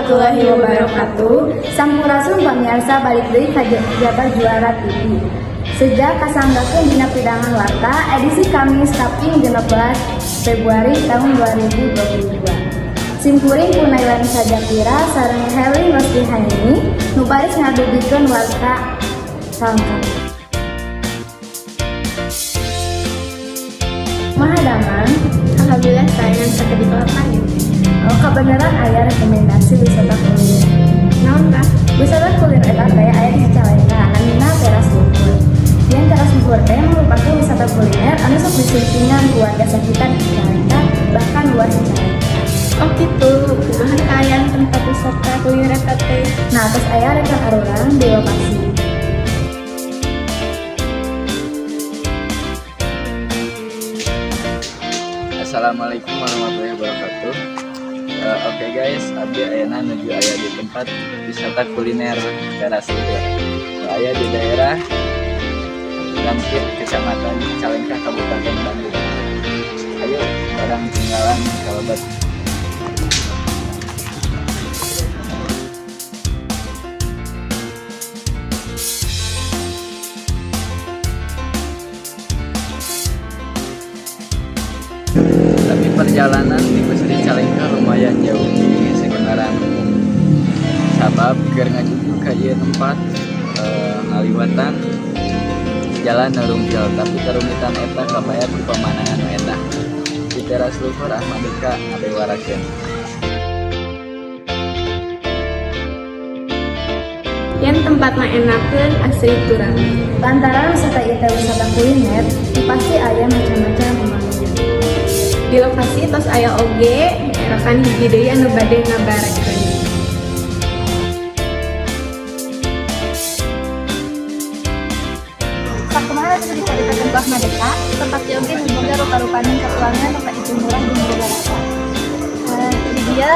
Warahmatullahi wabarakatuh. Sampurasun pamirsa, balik deui ka Jabar Juara TV. Seja kasanggakeun dina pidangan warta edisi Kamis kaping 16 Februari tahun 2022. Simkuring Punailan Sajapira sareng Heli Rosdihaini nu baris ngadugikeun warta salengkapna. Kumaha damang? Alhamdulillah, saya sakedik lapangan. Oh, kebenaran aya rekomendasi wisata kuliner. Naon tah? Wisata kuliner eta teh aya di Cicalengka, namina Teras Luhur. Yang Teras Luhur teh merupakan wisata kuliner anu sok disuntingan ku warga sekitar Cicalengka, bahkan luar Cicalengka. Oh gitu, kumaha kaayaan tempat wisata kuliner eta teh? Nah, terus aya rekan arurang di lokasi. Assalamualaikum warahmatullahi wabarakatuh. Oke guys, abdi ayeuna nuju aya di tempat wisata kuliner Teras Luhur. Aya di daerah Gampit, Kecamatan Cicalengka, Kabupaten Bandung. Ayo, urang tinggalan kalebet. Tapi perjalanan di Pusri Cicalengka lumayan jauh di kendaraan umum. Sabab keur ngajugjug ka ieu tempat ngaliwatan jalan narungkil, tapi karumitan eta kabayar ku pemandangan nu endah. Di Teras Luhur Ahmadika ngabewarakeun. Yang tempatna enakeun asri turang. Lantaran wisata ieu teh wisata kuliner, nu pasti aya macam-macam pemandangan. Di lokasi tos aya oge rekan hiji deui anu bade ngabarekeun. Sakumaha anu dicaritakeun ku Ahmad Deka, tempat ieu oge miboga rupa-rupaning katuangan nu kaitu murah jeung boga rasa. Di dieu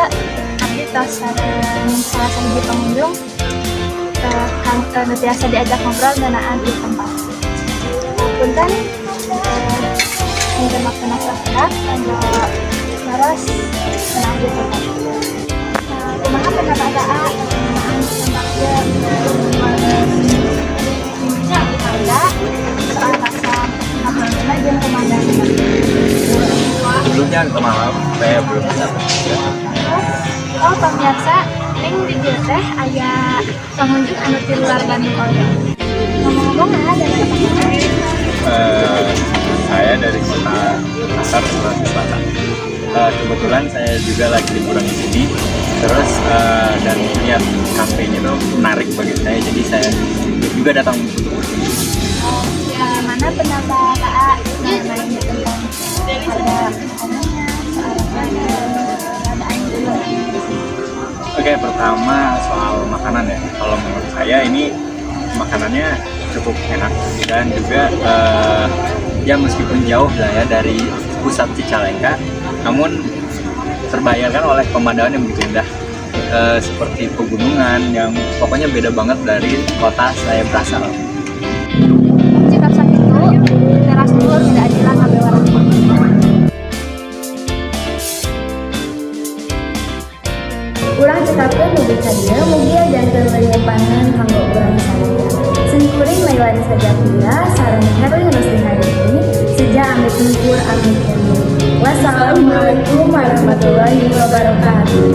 abdi tos sareng salah sahiji pengunjung kang nu tiasa diajak ngobrol ngeunaan ieu tempat. Punten, mungkin waktuna sakedap kanggo naros ngeunaan ieu tempat. Kumaha pendapat Aa ngeunaan tempat ieu? Intinya harga, soal rasa makananna jeung pemandangan. Sebelumnya malam, saya belum bisa. Oh, pemirsa, ning di dieu teh aya pengunjung anu ti luar Bandung oge. Ngomong-ngomong, nah, dari kota mana? Saya dari kota Makassar, Sulawesi Selatan. Kebetulan saya juga lagi liburan di sini. Terus dan lihat kafenya itu menarik bagi saya, jadi saya juga datang untuk berkunjung. Oh, gimana pendapat Aa mengenai tentang harga makanannya, soal rasanya, keadaan juga? Oke, pertama soal makanan ya. Kalau menurut saya ini makanannya cukup enak dan juga ya meskipun jauh lah ya dari pusat Cicalengka, namun terbayarkan oleh pemandangan yang begitu indah, seperti pegunungan yang pokoknya beda banget dari kota saya berasal. Cekap sakitu, Teras Luhur tidak adilan ngabewarakeun. Urang cekapkeun mugi ka dieu, mugia janten leunyepanan kanggo urang sadaya. Simkuring Lailani Sajapira sareng Herlin Rosdiharini seja amit mungkur amit undur. Wassalamualaikum warahmatullahi wabarakatuh.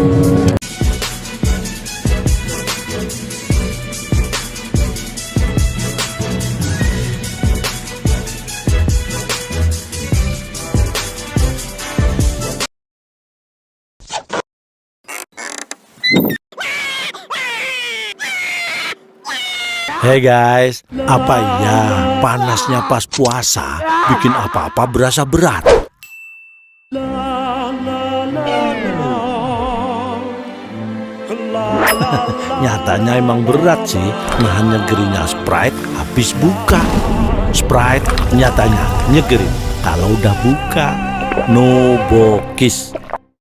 Hey guys, apa ya panasnya pas puasa bikin apa-apa berasa berat? Nyatanya emang berat sih nahan nyegerinya Sprite habis buka. Sprite nyatanya nyegerin kalau udah buka. No bokis.